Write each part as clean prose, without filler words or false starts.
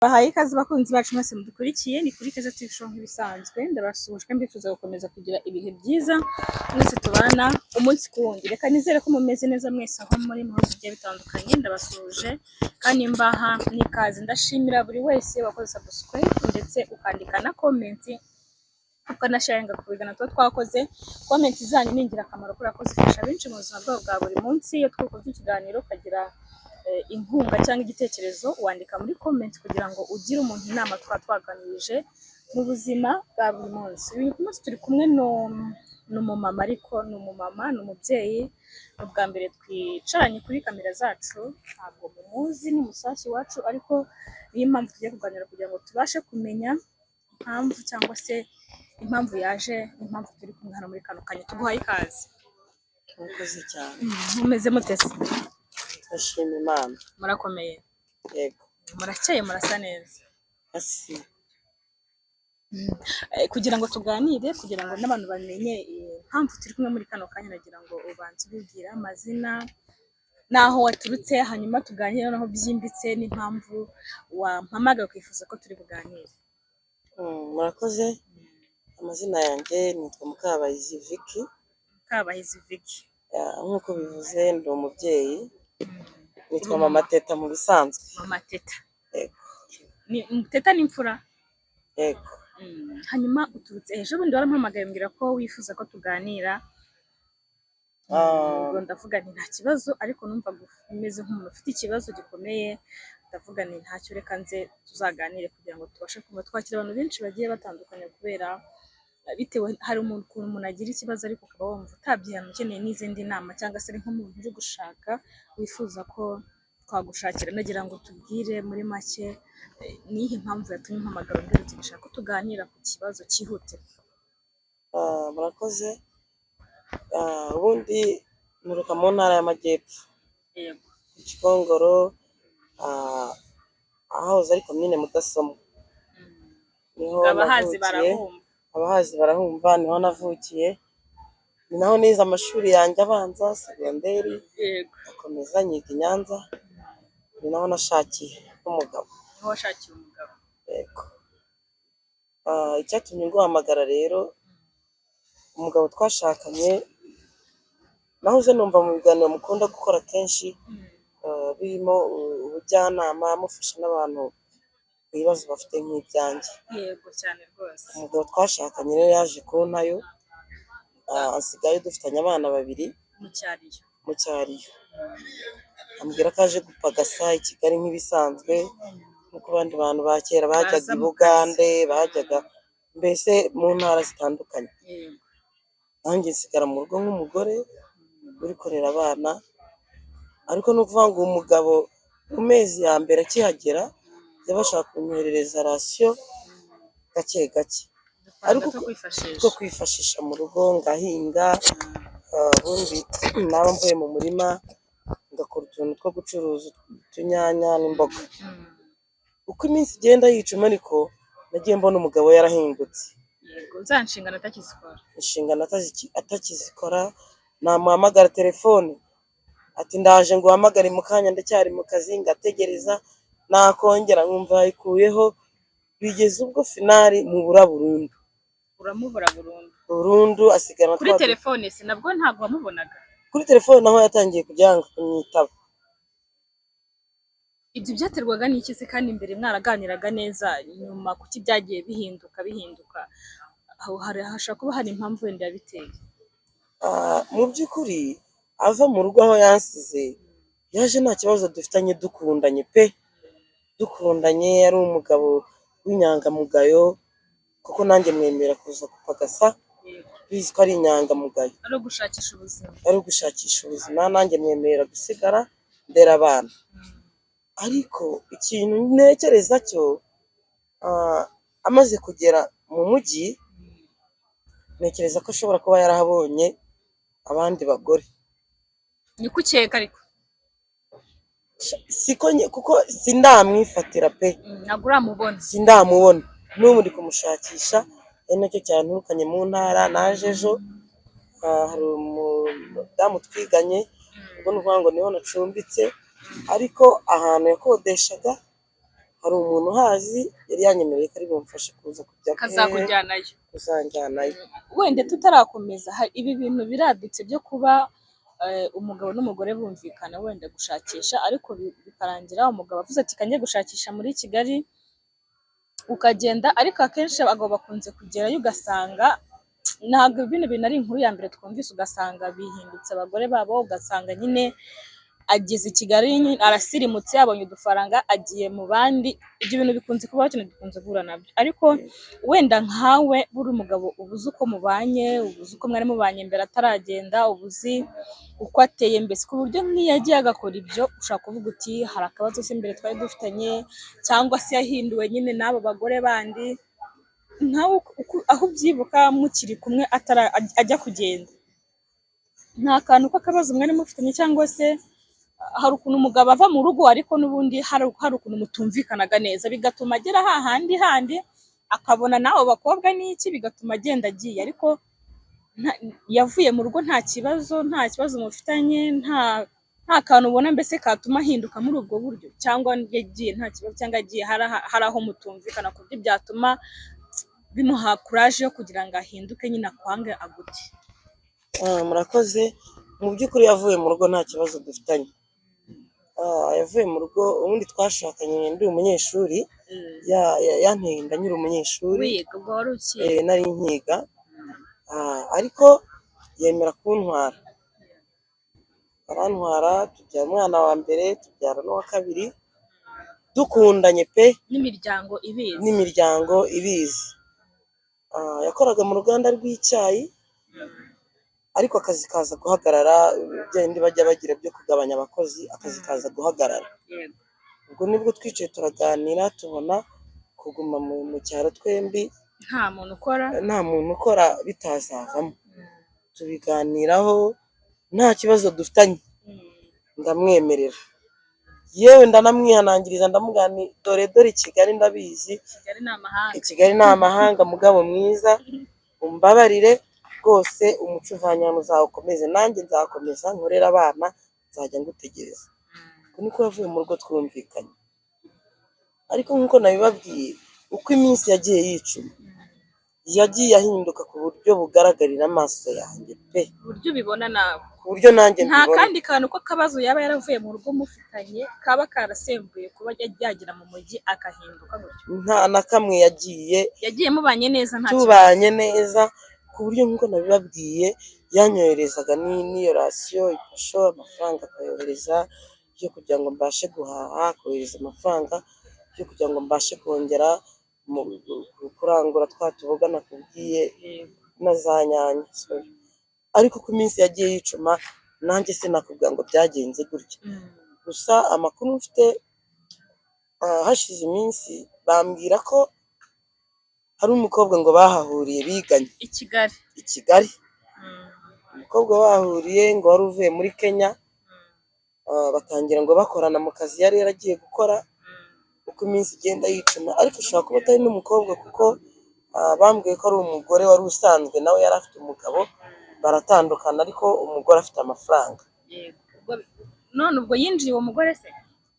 Bahaye ikaze abakunzi bacu mwese mudukurikiye, ni kuri Keza TV Show nk'ibisanzwe. Ndabasuhuje kandi mbifuza gukomeza kugira ibihe byiza mwese tubana umunsi ku wundi. Reka nizere ko mumeze neza mwese aho muri mu bihugu bigiye bitandukanye. Ndabasuhuje kandi mbaha n'ikaze. Ndashimira buri wese wakoze subscribe ndetse ukandika na comment, ukanasharinga ku biganiro tuba twakoze. Comment zanyu ni ingirakamaro kubera ko zifasha benshi mu buzima bwabo bwa buri munsi. Iyo twakoze ikiganiro ukagira inkunga cyangwa igitekerezo, wandika muri comment kugira ngo ugire umuntu inama tuba twaganirije mu buzima bwa buri munsi. Uyu munsi turi kumwe n'umumama, ariko ni umumama, ni umubyeyi, ni ubwa mbere twicaranye kuri kamera zacu. Ntabwo mumuzi, ni mushyashya iwacu, ariko niyo mpamvu tugiye kuganira kugira ngo tubashe kumenya impamvu cyangwa se impamvu yaje n'impamvu turi kumwe hano muri kano kanya. Tuguhaye ikaze. Murakoze cyane. Mumeze mute se? Turashima Imana. Murakomeye? Yego. Murakeye, murasa neza. Merci. Kugira ngo tuganire, kugira ngo n'abantu bamenye impamvu turi kumwe muri kano kanya, nagira ngo ubanze ubibwire amazina n'aho waturutse, hanyuma tuganire noneho byimbitse n'impamvu wampamagaye ukifuza ko turi buganire. Murakoze. Amazina yanjye nitwa Mukabahizi Vicky. Kabahizi Vicky. Nk'uko bivuze, ndi umubyeyi, nitwa Mama Teta mu bisanzwe. Mama Teta. Yego. Ni Teta ni imfura? Yego. Hanyuma uturutse ejo bundi warampamagaye umbwira ko wifuza ko tuganira. Ah. Ubwo ndavuga nti nta kibazo, ariko numvaga umeze nk'umuntu ufite ikibazo gikomeye. Ndavuga nti ntacyo, reka nze tuzaganire kugira ngo tubashe kumva. Twakira abantu benshi bagiye batandukanye kubera bitewe hari umuntu, ukuntu umuntu agira ikibazo ariko ukaba wumva utabyihana, ukeneye n'izindi nama, cyangwa se ari nk'umuntu uri gushaka wifuza ko twagushakira. Nagira ngo tubwire muri make ni iyihe mpamvu yatumye umpamagara umbwira uti ndashaka ko tuganira ku kibazo cyihutirwa? Ah, murakoze. Ubundi nturuka mu ntara y'Amajyepfo, ku Gikongoro, ahahoze ari komine Mudasomwa. Niho Abahazi navukiye. barahumva. Abahazi barahumva, niho navukiye. Ni naho nize amashuri yanjye abanza, segonderi, akomeza nyiga i Nyanza, ni naho nashakiye n'umugabo. Niho washakiye umugabo? Yego. Icyatumye nguhamagara rero, umugabo twashakanye, nahoze numva mu biganiro mukunda gukora kenshi, birimo ubujyanama, mufasha n'abantu mu bibazo bafite nk'ibyanjye. Yego, cyane rwose. Umugabo twashakanye rero yaje kuntayo, asigaye dufitanye abana babiri. Mu cyariyo? Mu cyariyo. Ambwira ko aje gupagasa i Kigali nk'ibisanzwe, nk'uko abandi bantu ba kera bajyaga Baza i mu kazi. Bugande, bajyaga mbese mu ntara zitandukanye. Nanjye nsigara mu rugo nk'umugore uri kurera abana, ariko ni ukuvuga ngo umugabo mu mezi ya mbere akihagera yabashaga kunyoherereza ration gake gake. Ariko Ariko two kwifashisha. Two kwifashisha mu rugo, ngahinga, ubundi naba mvuye mu murima ngakora utuntu two gucuruza utunyanya n'imboga. Uko iminsi igenda yicuma ariko nagiye mbona umugabo yarahindutse. Yego, za nshingano atakizikora. Inshingano atakizikora, namuhamagara telefone ati ndaje nguhamagare mu kanya, ndacyari mu kazi, ngategereza, nakongera nkumva yayikuyeho, bigeze ubwo finally mubura burundu. Uramubura burundu? Burundu, asigara Kuri telefone se nabwo ntabwo wamubonaga? Kuri telefone naho yatangiye kujya yanga kunyitaba. Ibyo byaterwaga n'iki se, kandi mbere mwaraganiraga neza? Nyuma kuki byagiye bihinduka bihinduka? Aho hari hashobora kuba hari impamvu wenda yabiteye. Mu by'ukuri ava mu rugo aho yansize, yaje nta kibazo dufitanye, dukundanye pe, dukundanye, ari umugabo w'inyangamugayo, kuko nanjye mwemera kuza gupagasa bizi ko ari inyangamugayo. Ari ugushakisha ubuzima. Ari ugushakisha ubuzima, nanjye mwemera gusigara ndera abana. Ariko ikintu ntekereza cyo, amaze kugera mu mujyi, ntekereza ko ashobora kuba yarahabonye abandi bagore. Niko ukeka ariko? Siko kuko sindamwifatira pe. Ntabwo uramubona? Sindamubona, n'ubu ndi kumushakisha, ari nacyo cyanturukanye mu ntara naje ejo. Hari umudamu twiganye, ubwo ni ukuvuga ngo niho nacumbitse, ariko ahantu yakodeshaga Hari umuntu uhazi yari yanyemereye ko ari bumfashe kuza kujya Kazakujyanayo. Kuzanjyanayo. Wenda tutarakomeza, ibi bintu biradutse byo kuba umugabo n'umugore bumvikana wenda gushakisha, ariko bikarangira umugabo avuze ati kanjye gushakisha muri Kigali, ukagenda. Ariko akenshi abagabo bakunze kugerayo, ugasanga ntabwo bino bintu ari inkuru ya mbere twumvise, ugasanga bihindutse abagore babo, ugasanga nyine ageze i Kigali nyine arasirimutse, abonye udufaranga, agiye mu bandi. Ibyo bintu bikunze kubaho cyane, dukunze guhura nabyo. Ariko wenda nkawe buri umugabo, uba uzi uko mubanye, uba uzi uko mwari mubanye mbere ataragenda, uba uzi uko ateye, mbese ku buryo nk'iyo agiye agakora ibyo, ushobora kuvuga uti hari akabazo se mbere twari dufitanye, cyangwa se yahinduwe nyine n'abo bagore bandi. Nkawe aho ubyibuka mukiri kumwe atara ajya kugenda, nta kantu k'akabazo mwari mufitanye, cyangwa se hari ukuntu umugabo ava mu rugo ariko n'ubundi hari ukuntu mutumvikanaga neza, bigatuma agera hahandi handi akabona n'abo bakobwa n'iki, bigatuma agenda agiye, ariko yavuye mu rugo nta kibazo, nta kibazo mufitanye, nta kantu ubona mbese katuma ahinduka muri ubwo buryo, cyangwa yagiye nta kibazo, cyangwa yagiye hari aho mutumvikana ku buryo byatuma bimuha courage yo kugira ngo ahinduke nyine akwange agute? Murakoze. Mu by'ukuri yavuye mu rugo nta kibazo dufitanye. Yavuye mu rugo, ubundi twashakanye ndi umunyeshuri, yanteye inda nkiri umunyeshuri. Wiga ubwo wari ukiri? Nari nkiga. Ariko yemera kuntwara, arantwara, tubyara umwana wa mbere, tubyara n'uwa kabiri, dukundanye pe. N'imiryango ibizi? N'imiryango ibizi. Yakoraga mu ruganda rw'icyayi, ariko akazi kaza guhagarara, bya bindi bajya bagira byo kugabanya abakozi, akazi kaza guhagarara. Ubwo nibwo twicaye turaganira, tubona kuguma mu cyaro twembi nta muntu ukora, nta muntu ukora, bitazavamo. Tubiganiraho nta kibazo dufitanye, ndamwemerera, yewe ndanamwihanangiriza, ndamubwira nti dore dore i Kigali ndabizi, Kigali ni amahanga. I Kigali ni amahanga, mugabo mwiza, umbabarire rwose, umuco uvanye hano uzawukomeze, nanjye nzakomeza nkorere abana, nzajya ngutegereza. Uko niko yavuye mu rugo twumvikanye. Ariko nk'uko nabibabwiye, uko iminsi yagiye yicuma, yagiye ahinduka ku buryo bugaragarira amaso yanjye pe. Uburyo ubibona nawe? Ku buryo nanjye Nta mbibona. kandi kantu k'akabazo yaba yaravuye mu rugo mufitanye kaba karasembuye kuba yagera mu mujyi akahinduka gutyo? Nta na kamwe. Yagiye Yagiye mubanye neza, nta kibazo? Tubanye neza, ku buryo nk'uko nabibabwiye, yanyoherezaga n'iyo ration, iposho, amafaranga akayohereza yo kugira ngo mbashe guhaha, akohereza amafaranga yo kugira ngo mbashe kongera kurangura twa tuboga nakubwiye na za nyanya, sorry. Ariko uko iminsi yagiye yicuma, nanjye sinakubwira ngo byagenze gutya. Gusa amakuru mfite, hashize iminsi bambwira ko hari umukobwa ngo bahahuriye biganye. I Kigali? I Kigali. Umukobwa bahahuriye ngo wari uvuye muri Kenya, batangira ngo bakorana mu kazi yari yaragiye gukora. Uko iminsi igenda yicuma, ariko ushobora kuba atari n'umukobwa, kuko bambwiye ko ari umugore wari usanzwe, nawe yari afite umugabo baratandukana, ariko umugore afite amafaranga. Yego. None ubwo yinjiye uwo mugore se?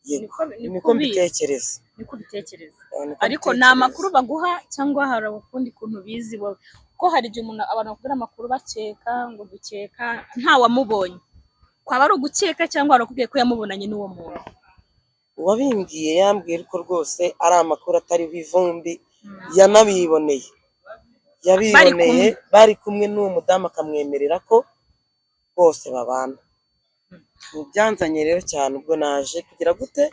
Yego. Niko Niko ubizi? mbitekereza. Niko ubitekereza? Niko Ariko ni mbitekereza. amakuru baguha, cyangwa hari ukundi kuntu ubizi wowe? Kuko hari igihe umuntu, abantu bakubwira amakuru bakeka ngo dukeka, nta wamubonye. Kwaba ari ugukeka, cyangwa warakubwiye ko yamubonanye n'uwo muntu? Uwabimbwiye yambwiye ko rwose ari amakuru atariho ivumbi, yanabiboneye, yabiboneye bari kumwe n'uwo mudamu, akamwemerera ko bose babana. Mu byanzanye rero cyane, ubwo naje kugira gute,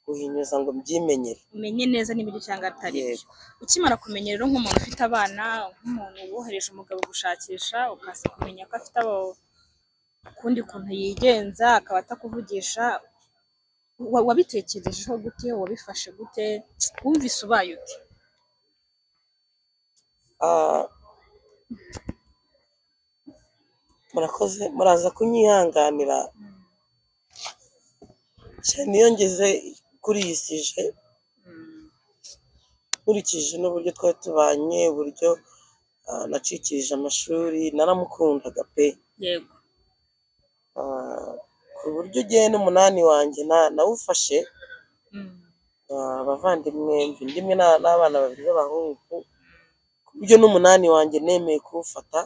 guhinyuza ngo mbyimenyere. Umenye neza niba ibyo cyangwa atari byo. Yego. Ukimara kumenya rero, nk'umuntu ufite abana, nk'umuntu wohereje umugabo gushakisha, ukaza kumenya ko afite abo ukundi kuntu yigenza, akaba atakuvugisha, wabitekerejeho gute? Wabifashe gute? Wumvise ubaye ute? Murakoze, muraza kunyihanganira cyane iyo ngeze kuri iyi sujet, nkurikije n'uburyo twari tubanye, uburyo nacikirije amashuri, naramukundaga pe. Ku buryo ugiye n'umunani wanjye nawufashe. Abavandimwe mva inda imwe n'abana babiri b'abahungu, ku buryo n'umunani wanjye nemeye kuwufata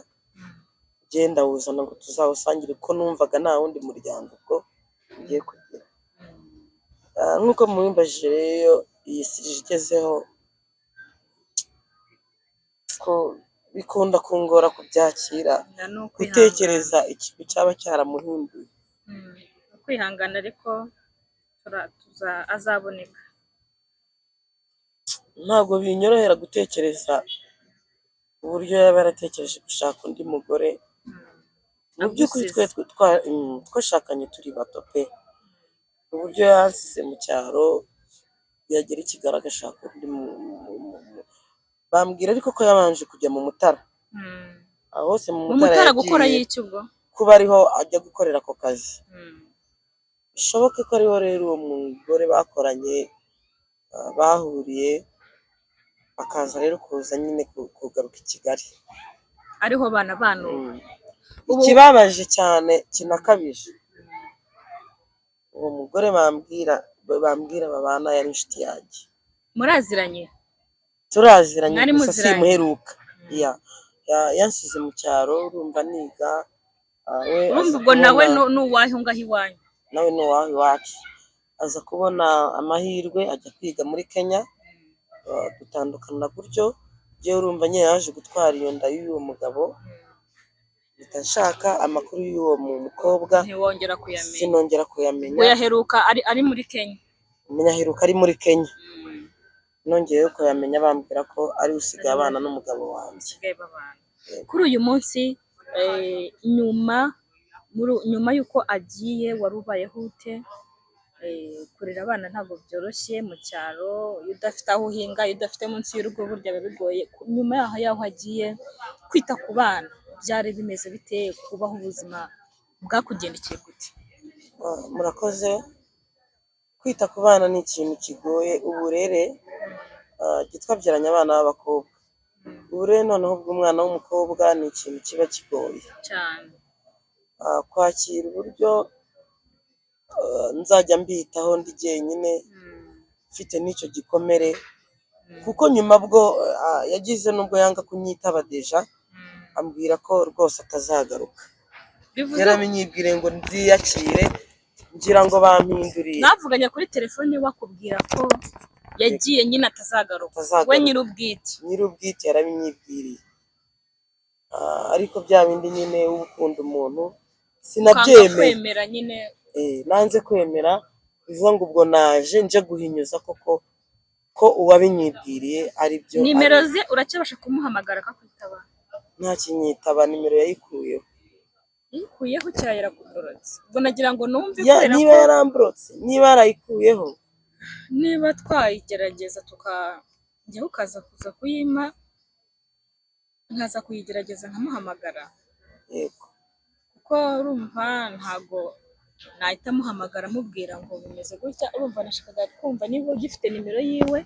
ngenda wuzana ngo tuzawusangire, kuko numvaga nta wundi muryango ubwo ngiye kugira. Nk'uko mubimbajije rero, iyi sujet igezeho ko bikunda kungora kubyakira, Ni ukwihangana. gutekereza ikintu cyaba cyaramuhinduye. Kwihangana, ariko azaboneka. Ntabwo binyorohera gutekereza uburyo yaba yaratekereje gushaka undi mugore. Mu by'ukuri twe Agusize. twashakanye turi bato pe, uburyo yansize mu cyaro, yagera i Kigali agashaka undi bambwira ariko ko yabanje kujya mu Mutara. Aho hose mu Mu Mutara Mutara gukora yagiye y'iki ubwo? kuba ariho ajya gukorera ako kazi. Bishoboke ko ariho rero uwo mugore bakoranye bahuriye, akaza rero kuza nyine kugaruka i Kigali. Ariho bana bana ubu. Ikibabaje cyane kinakabije, uwo mugore bambwira babana yari inshuti yanjye. Muraziranye? Turaziranye, Mwari gusa muziranye? simuheruka. Yansize mu cyaro, urumva niga, we Urumva aza ubwo nawe kubona ni uwahe ngaho iwanyu? Nawe ni uwaho iwacu, aza kubona amahirwe ajya kwiga muri Kenya, dutandukana gutyo. Njyewe urumva nyine yaje gutwara iyo nda y'uwo mugabo, mpita nshaka amakuru y'uwo mukobwa. Ntiwongera kuyamenya? Sinongera kuyamenya. Uyaheruka ari muri Kenya? Menya aheruka ari muri Kenya. Nongeyeyo kuyamenya bambwira ko ari we usigaye abana n'umugabo wanjye. Basigaye babana kuri uyu munsi. Nyuma y'uko agiye, wari ubayeho ute? Kurera abana ntabwo byoroshye mu cyaro, iyo udafite aho uhinga, iyo udafite munsi y'urugo, burya biba bigoye. Nyuma yaho agiye, kwita ku bana byari bimeze bite? Kubaho ubuzima bwakugendekeye gute? Murakoze. Kwita ku bana ni ikintu kigoye. Uburere, twabyaranye abana b'abakobwa, uburere noneho bw'umwana w'umukobwa ni ikintu kiba kigoye. Cyane. Kwakira uburyo nzajya mbitaho ndi jyenyine, mfite n'icyo gikomere, kuko nyuma bwo yagize n'ubwo yanga kunyitaba déjà, ambwira ko rwose atazagaruka. Bivuze Yarabinyibwiriye ngo nziyakire, ngira ngo bampinduriye. Mwavuganye kuri telefone bakubwira ko yagiye nyine atazagaruka? Atazagaruka. We nyir'ubwite? Nyir'ubwite yarabinyibwiriye. Ariko bya bindi nyine uba ukunda umuntu, Ukanga sinabyemeye. kwemera nyine. Nanze kwemera, bivuga ngo ubwo naje nje guhinyuza koko ko uwabinyibwiriye ari byo. Nimero ze uracyabasha kumuhamagara akakwitaba? Nta kinyitaba, nimero yayikuyeho. Yikuyeho cyangwa yarakuborotse? Ubwo nagira ngo numve kubera Niba ko yaramborotse, niba yarayikuyeho. Niba twayigerageza tukajyaho, ukaza kuza kuyimpa, nkaza kuyigerageza nkamuhamagara. Yego. Kuko urumva ntago nahita amuhamagara amubwira ngo bimeze gutya. Urumva nashakaga kumva niba ugifite nimero yiwe.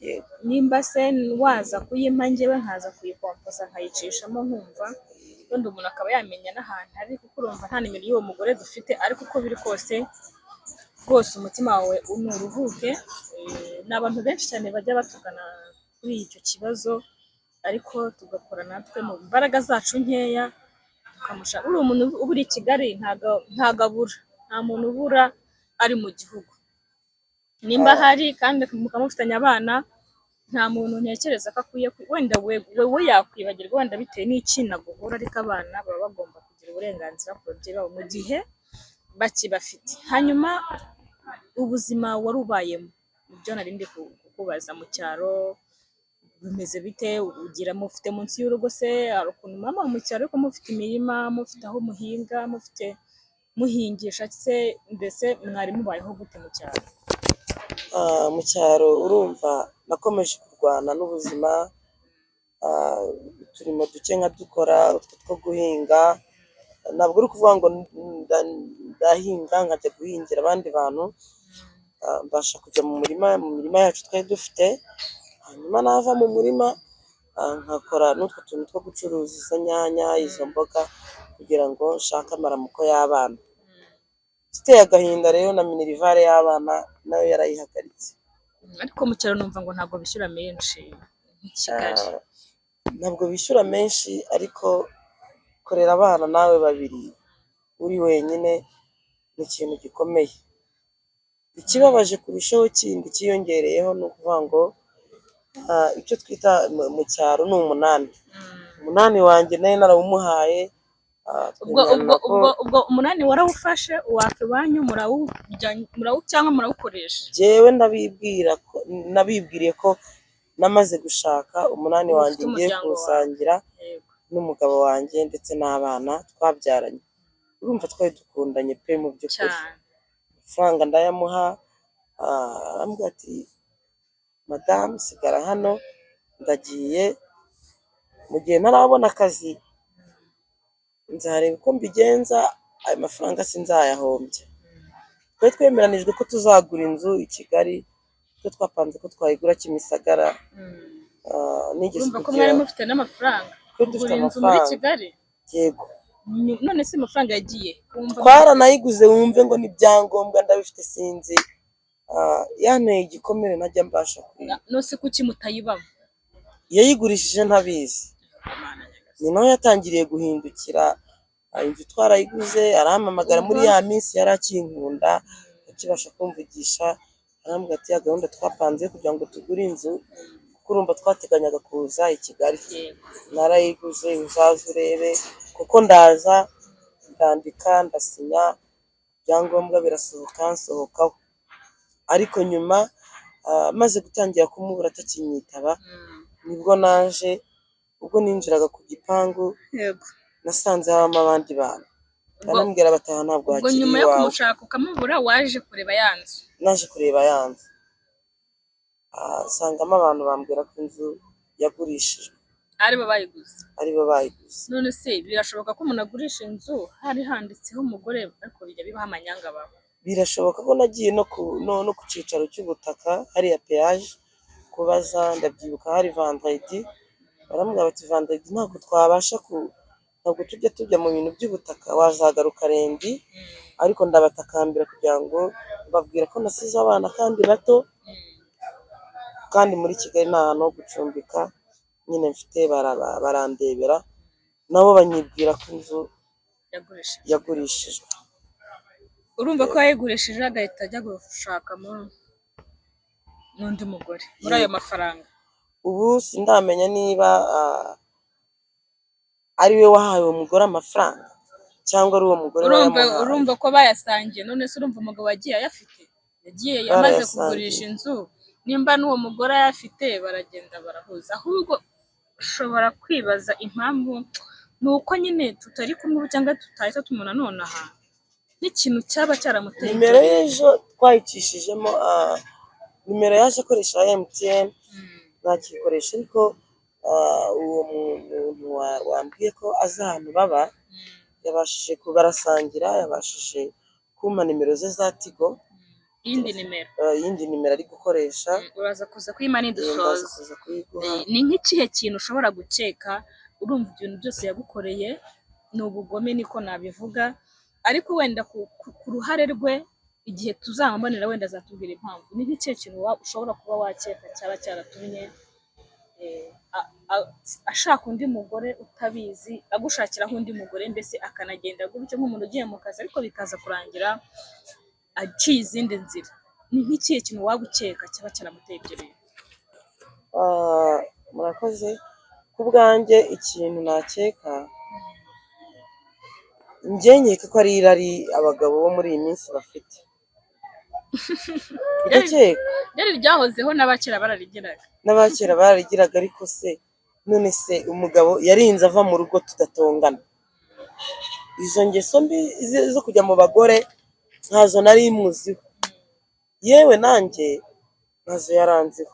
Yego. Nimba se waza kuyimpa, njyewe nkaza kuyikompoza nkayicishamo, nkumva wenda umuntu akaba yamenya n'ahantu ari, kuko urumva nta nimero y'uwo mugore dufite. Ariko uko biri kose rwose umutima wawe nuruhuke. Ni abantu benshi cyane bajya batugana kuri icyo kibazo, ariko tugakora natwe mu mbaraga zacu nkeya tukamusha. Uriya umuntu uba uri i Kigali ntago abura, nta muntu ubura ari mu gihugu. Nimba ahari kandi mukaba mufitanye abana, nta muntu ntekereza ko akwiye wenda wewe yakwibagirwa wenda bitewe n'ikintu aguhora, ariko abana baba bagomba kugira uburenganzira ku babyeyi babo mu gihe bakibafite. Hanyuma ubuzima wari ubayemo, nibyo nari ndi kukubaza, mu cyaro bimeze bite? Ugira mufite munsi y'urugo se? Hari ukuntu muba mu cyaro ariko mufite imirima, mufite aho muhinga, mufite muhingisha se? Mbese mwari mubayeho gute mu cyaro? Mu cyaro urumva nakomeje kurwana n'ubuzima, uturimo duke nkadukora, utwo two guhinga. Ntabwo uri kuvuga ngo ndahinga nkajya guhingira abandi bantu, mbasha kujya mu murima, mu mirima yacu twari dufite, hanyuma nava mu murima nkakora n'utwo tuntu two gucuruza izo nyanya, izo mboga, kugira ngo nshake amaramuko y'abana. Igiteye agahinda rero, na minerval y'abana nayo yarayihagaritse. Ariko mu cyaro numva ngo ntabwo bishyura menshi nk'i Kigali. Ntabwo bishyura menshi, ariko kurera abana nawe babiri uri wenyine ni ikintu gikomeye. Ikibabaje kurushaho kindi cyiyongereyeho ni ukuvuga ngo icyo twita mu cyaro ni umunani. Umunani wanjye nari narawumuhaye, Ubwo twemerana ubwo ko ubwo umunani warawufashe uwaka iwanyu, murawurya cyangwa murawukoresha? Jyewe ndabibwira ko nabibwiriye ko namaze gushaka, umunani Ubu wanjye ufite ngiye umuryango wawe. kuwusangira n'umugabo wanjye ndetse n'abana twabyaranye. Urumva twari dukundanye pe mu by'ukuri. Amafaranga ndayamuha, arambwira ati: "Madamu, sigara hano, ndagiye, mu gihe ntarabona akazi nzareba uko mbigenza, ayo mafaranga sinzayahombya." Twari twemeranijwe ko tuzagura inzu i Kigali, twe twapanze ko twayigura Kimisagara. Nigeze Urumva ko kugira mwari mufite n'amafaranga Twari dufite kugura inzu muri amafaranga. Kigali? Yego. None se amafaranga yagiye wumva? Twaranayiguze, wumve ngo n'ibyangombwa ndabifite, sinzi. Yanteye igikomere ntajya mbasha kwiga. Nose kuki mutayibamo? Yayigurishije ntabizi. Mana nyagasani. Ni naho yatangiriye guhindukira. Inzu twarayiguze, arampamagara muri ya minsi yari akinkunda, akibasha kumvugisha, arambwira ati: "Ya gahunda twapanze kugira ngo tugure inzu, kuko urumva twateganyaga kuza i Kigali, narayiguze, uzaze urebe." Kuko ndaza, ndandika, ndasinya, ibyangombwa birasohoka, nsohokaho. Ariko nyuma, maze gutangira kumubura atakinyitaba, nibwo naje, ubwo ninjiraga ku gipangu, nasanze habamo abandi bantu, baramubwira bataha ntabwo Ubwo hakiri nyuma yo iwawe. kumushaka ukamubura, waje kureba ya nzu? Naje kureba ya nzu, nsangamo abantu, bambwira ko inzu yagurishijwe. Aribo bayiguze? Aribo bayiguze. None se birashoboka ko umuntu agurisha inzu hari handitseho umugore? Ariko bijya bibaho, amanyanga abaho. Birashoboka ko nagiye no ku cyicaro cy'ubutaka hariya peyaje kubaza, ndabyibuka hari vendredi, barambwira bati: "Vendredi ntabwo twabasha ku ntabwo tujya tujya mu bintu by'ubutaka, wazagaruka lundi." Ariko ndabatakambira kugira ngo mbabwira ko nasize abana kandi bato, kandi muri Kigali nta hantu ho gucumbika nyine mfite, barandebera nabo banyibwira ko inzu yagurishije. Yagurishijwe. Urumva ko yayigurishije agahita ajya gushakamo n'undi mugore muri ayo mafaranga. Ubu sindamenya niba ari we wahaye uwo mugore amafaranga cyangwa ari uwo mugore Urumva wayamuhaye. Urumva ko bayasangiye. None se urumva umugabo wagiye ayafite, yagiye amaze Barayasangiye. kugurisha inzu, nimba n'uwo mugore ayafite, baragenda barahuza. Ahubwo ushobora kwibaza impamvu ni uko nyine tutari kumwe ubu cyangwa tutahita tumubona nonaha, n'ikintu cyaba cyaramuteye ibyo Nimero bintu. y'ejo twayicishijemo, nimero yaje akoresha ya MTN ntakiyikoresha, ariko uwo muntu wambwiye ko azi ahantu baba, yabashije barasangira, yabashije kumpa nimero ze za Tigo. Iyindi nimero. Iyindi nimero ari gukoresha. Uraza kuza kuyima Ndaza nidusoza. kuza kuyiguha. Ni nk'ikihe kintu ushobora gukeka? Urumva ibintu byose yagukoreye ni ubugome, niko nabivuga, ariko wenda ku ruhare rwe, igihe tuzamubonera wenda azatubwira impamvu. Ni nk'ikihe kintu ushobora kuba wakeka cyaba cyaratumye ashaka undi mugore utabizi, agushakiraho undi mugore, mbese akanagenda gutyo nk'umuntu ugiye mu kazi, ariko bikaza kurangira aciye izindi nzira? Ni nk'ikihe kintu waba ukeka cyaba cyaramuteye ibyo bintu? Murakoze. Ku bwanjye ikintu nakeka, njye nkeka ko ari irari abagabo bo muri iyi minsi bafite, ndakeka. Ryari ryahozeho, n'abakera bararigiraga. N'abakera bararigiraga, ariko se none se umugabo yarinze ava mu rugo tudatongana? Izo ngeso mbi zo kujya mu bagore ntazo nari muziho, yewe nanjye ntazo yaranziho.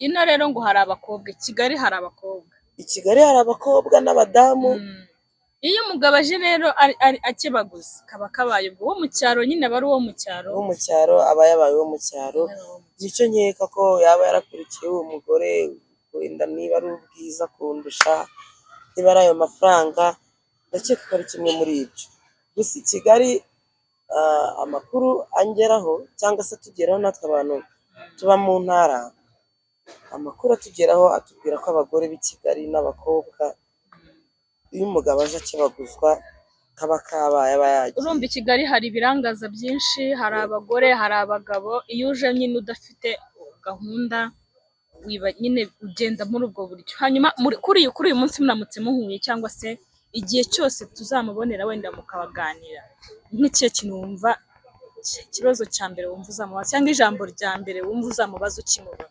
Ino rero ngo hari abakobwa, i Kigali hari abakobwa. I Kigali hari abakobwa n'abadamu. Iyo umugabo aje rero akebaguza, kaba kabaye. Ubwo uwo mu cyaro nyine aba ari uwo mu cyaro. Uwo mu cyaro aba yabaye uwo mu cyaro. Nicyo nkeka ko yaba yarakurikiye uwo mugore, wenda niba ari ubwiza kundusha, niba ari ayo mafaranga, ndakeka ko ari kimwe muri ibyo. Gusa i Kigali, amakuru angeraho cyangwa se atugeraho natwe abantu tuba mu ntara, amakuru atugeraho atubwira ko abagore b'i Kigali n'abakobwa, iyo umugabo aje akebaguzwa kaba kabaye aba yagiye. Urumva i Kigali hari ibirangaza byinshi, hari abagore, hari abagabo, iyo uje nyine udafite gahunda wiba nyine ugenda muri ubwo buryo. Hanyuma kuri uyu munsi muramutse muhuye cyangwa se igihe cyose tuzamubonera wenda mukabaganira, nk'ikihe kintu wumva ikibazo cya mbere wumva uzamubaza cyangwa ijambo rya mbere wumva uzamubaza ukimubona?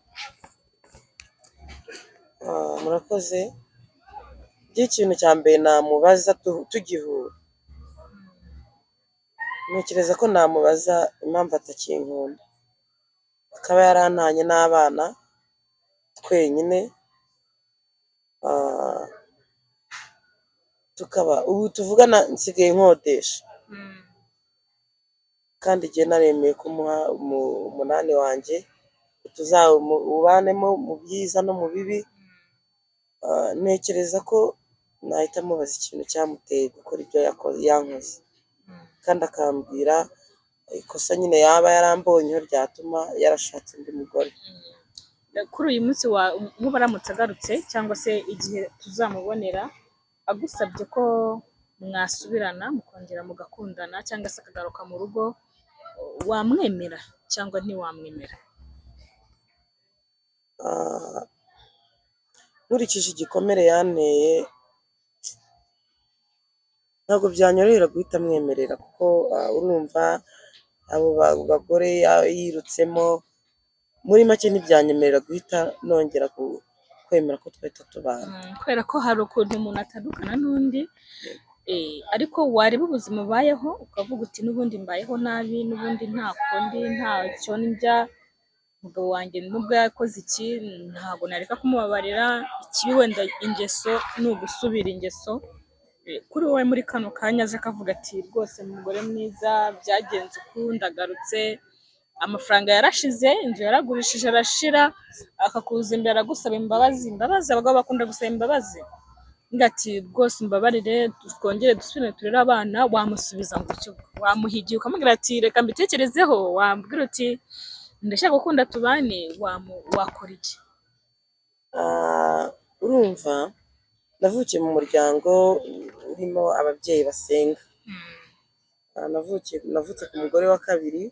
Murakoze. Njye ikintu cya mbere namubaza tugihura, ntekereza ko namubaza impamvu atakinkunda, akaba yarantanye n'abana twenyine, tukaba ubu tuvugana nsigaye nkodesha, kandi njye naremeye kumuha umunani wanjye tuzawubanemo mu byiza no mu bibi. Ntekereza ko nahita mubaza ikintu cyamuteye gukora ibyo yankoze, kandi akambwira ikosa nyine yaba yarambonyeho ryatuma yarashatse undi mugore. Kuri uyu munsi nkuba aramutse agarutse cyangwa se igihe tuzamubonera agusabye ko mwasubirana mukongera mugakundana cyangwa se akagaruka mu rugo, wamwemera cyangwa ntiwamwemera? Nkurikije igikomere yanteye, ntabwo byanyorohera guhita mwemerera, kuko urumva abo bagore yirutsemo, muri make ntibyanyemerera guhita nongera kwemera ko twahita tubana. Kubera ko hari ukuntu umuntu atandukana n'undi, ariko wareba ubuzima ubayeho ukavuga uti n'ubundi mbayeho nabi, n'ubundi nta kundi, ntacyo ndya, umugabo wanjye nubwo yakoze iki ntabwo nareka kumubabarira, ikibi wenda ingeso ni ugusubira ingeso. Kuri wowe muri kano kanya aje akavuga ati rwose umugore mwiza byagenze uku, ndagarutse, amafaranga yarashize, inzu yaragurishije arashira, akakuza imbere agusaba imbabazi, imbabazi abagabo bakunda gusaba imbabazi, ati rwose umbabarire twongere dusubire turere abana, wamusubiza ngo icyo wamuhigiye ukamubwira ati reka mbitekerezeho, wambwira uti ndashaka gukunda tubane, wakora iki? Urumva navukiye mu muryango urimo ababyeyi basenga, navutse ku mugore wa kabiri,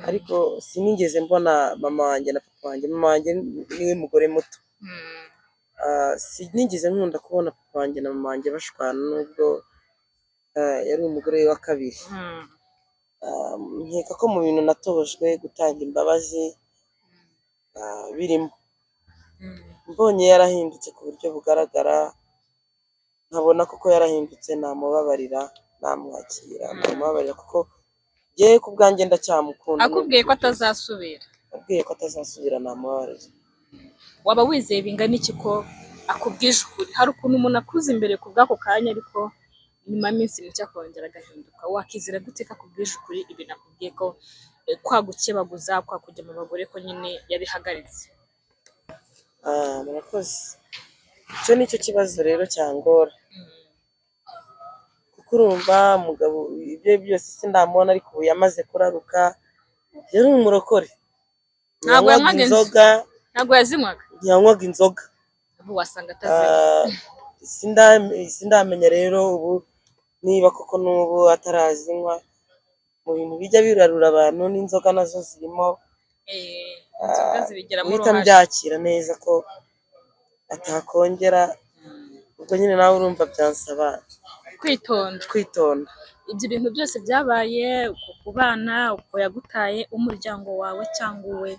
ariko sinigeze mbona mama wanjye na papa wanjye. Mama wanjye niwe mugore muto. Sinigeze nkunda kubona papa wanjye na mama wanjye bashwana, nubwo yari umugore we wa kabiri. Nkeka ko mu bintu natojwe gutanga imbabazi birimo. Mbonye yarahindutse ku buryo bugaragara, nkabona koko yarahindutse, namubabarira, namwakira, namubabarira, kuko njyewe ku bwanjye ndacyamukunda. Akubwiye ko atazasubira, Akubwiye ko atazasubira, namubabarira. Waba wizeye bingana iki ko akubwije ukuri? Hari ukuntu umuntu akuza imbere ku bw'ako kanya, ariko nyuma y'iminsi mike akongera agahinduka. Wakizera gute ko akubwije ukuri ibintu akubwiye ko kwa gukebaguza, kwa kujya mu bagore ko nyine yabihagaritse? Murakoze. Icyo ni cyo kibazo rero cyangora, kuko urumva umugabo ibyo byose sindamubona, ariko ubu yamaze kuraruka, yari umurokore, Ntabwo ntiyanywaga yanywaga inzoga. Ntabwo yazinywaga? Ntiyanywaga inzoga. Ubu wasanga atazinywa. Sindamenya rero ubu niba koko n'ubu atarazinywa. Mu bintu bijya birarura abantu n'inzoga nazo zirimo. Inzoga zibigiramo Guhita uruhare. mbyakira neza ko atakongera, ubwo nyine nawe urumva byansaba kwitonda. Kwitonda. Ibyo bintu byose byabaye, uko kubana, uko yagutaye, umuryango wawe cyangwa uwe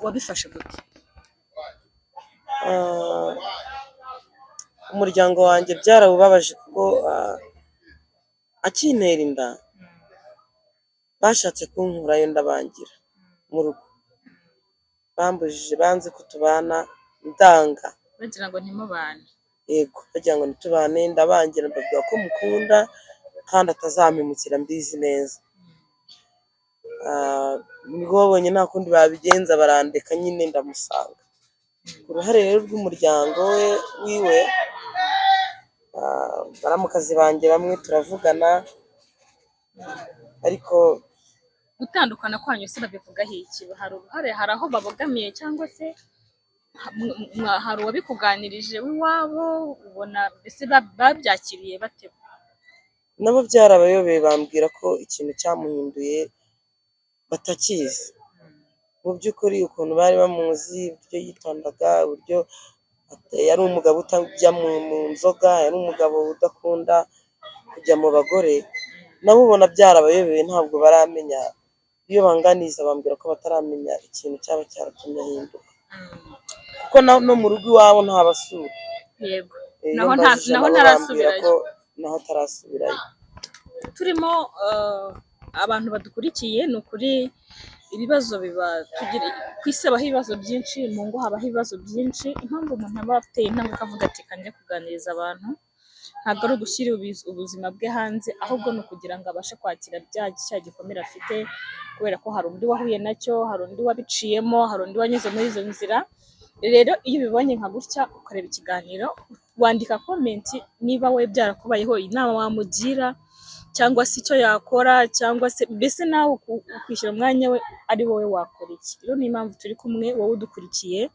wabifashe gute? Umuryango wanjye byarawubabaje, kuko akintera inda bashatse kunkurayo ndabangira mu rugo, bambujije, banze ko tubana, ndanga. Bagira ngo ntimubane? Yego, bagira ngo ntitubane, ndabangira, mbabwira ko mukunda kandi atazampemukira, mbizi neza. Nibwo babonye nta kundi babigenza, barandeka nyine ndamusanga. Uruhare rero rw'umuryango we wiwe, baramukazi banjye bamwe turavugana, ariko Gutandukana kwanyu se babivugaho iki? Hari uruhare, hari aho babogamiye, cyangwa se hari uwabikuganirije w'iwabo? Ubona mbese babyakiriye bate? Nabo byarabayobeye, bambwira ko ikintu cyamuhinduye batakizi. Mu by'ukuri ukuntu bari bamuzi, uburyo yitondaga, uburyo yari umugabo utajya mu nzoga, yari umugabo udakunda kujya mu bagore, nabo ubona byarabayobeye, ntabwo baramenya. Iyo banganiriza bambwira ko bataramenya ikintu cyaba cyaratumye ahinduka, kuko no mu rugo iwabo ntabasura. Iyo Naho mbajije naho nabo bambwira ntarasubirayo. ko naho atarasubirayo. Turimo abantu badukurikiye, ni ukuri ibibazo biba tugira ku isi, habaho ibibazo byinshi, mu ngo habaho ibibazo byinshi. Impamvu umuntu aba ateye intambwe akavuga ati kanjye kuganiriza abantu, ntabwo ari ugushyira ubuzima bwe hanze, ahubwo ni ukugira ngo abashe kwakira cya gikomere afite, kubera ko hari undi wahuye nacyo, hari undi wabiciyemo, hari undi wanyuze muri izo nzira. Rero iyo ubibonye nka gutya, ukareba ikiganiro, wandika comment niba we byarakubayeho, inama wamugira cyangwa se icyo yakora, cyangwa se mbese nawe ukishyira mu mwanya we, ari wowe wakora iki. Rero niyo mpamvu turi kumwe. Wowe udukurikiye,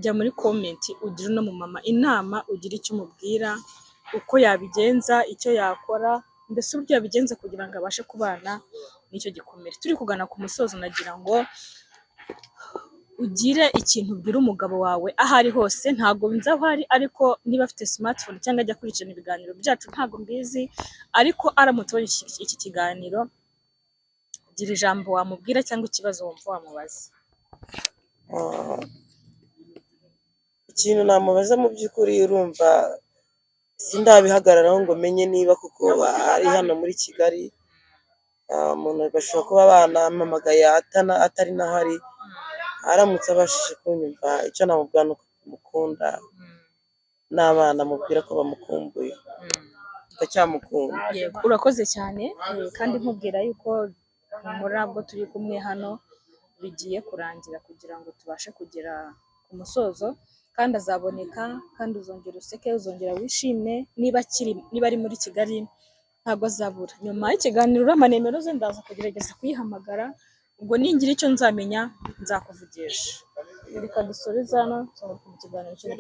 jya muri comment ugire uno mumama inama, ugire icyo umubwira, uko yabigenza, icyo yakora, mbese uburyo yabigenza kugira ngo abashe kubana n'icyo gikomere. Turi kugana ku musozo, nagira ngo ugire ikintu ubwira umugabo wawe aho ari hose. Ntabwo nzi aho ari, ariko niba afite smartphone cyangwa ajya akurikirana ibiganiro byacu, ntabwo mbizi, ariko aramutse abonye iki kiganiro, gira ijambo wamubwira cyangwa ikibazo wumva wamubaza. Ikintu namubaza mu by'ukuri, urumva sindabihagararaho ngo menye niba kuko ari hano muri Kigali. Umuntu bashobora kuba banampamagaye atari naho ari. Aramutse abashije kunyumva, icyo namubwira ni uko mukunda, n'abana mubwira ko bamukumbuye, ndacyamukunda. Yego, urakoze cyane. Kandi nkubwira yuko muri bwo turi kumwe hano bigiye kurangira kugira ngo tubashe kugera ku musozo, kandi azaboneka, kandi uzongera useke, uzongera wishime. Niba akiri, niba ari muri Kigali, ntabwo azabura. Nyuma y'ikiganiro urampa nimero ze, ndaza kugerageza kuyihamagara. Ubwo ningira icyo nzamenya nzakuvugisha. Reka dusoreze hano, tuzagaruka mu kiganiro cy'ubutaha.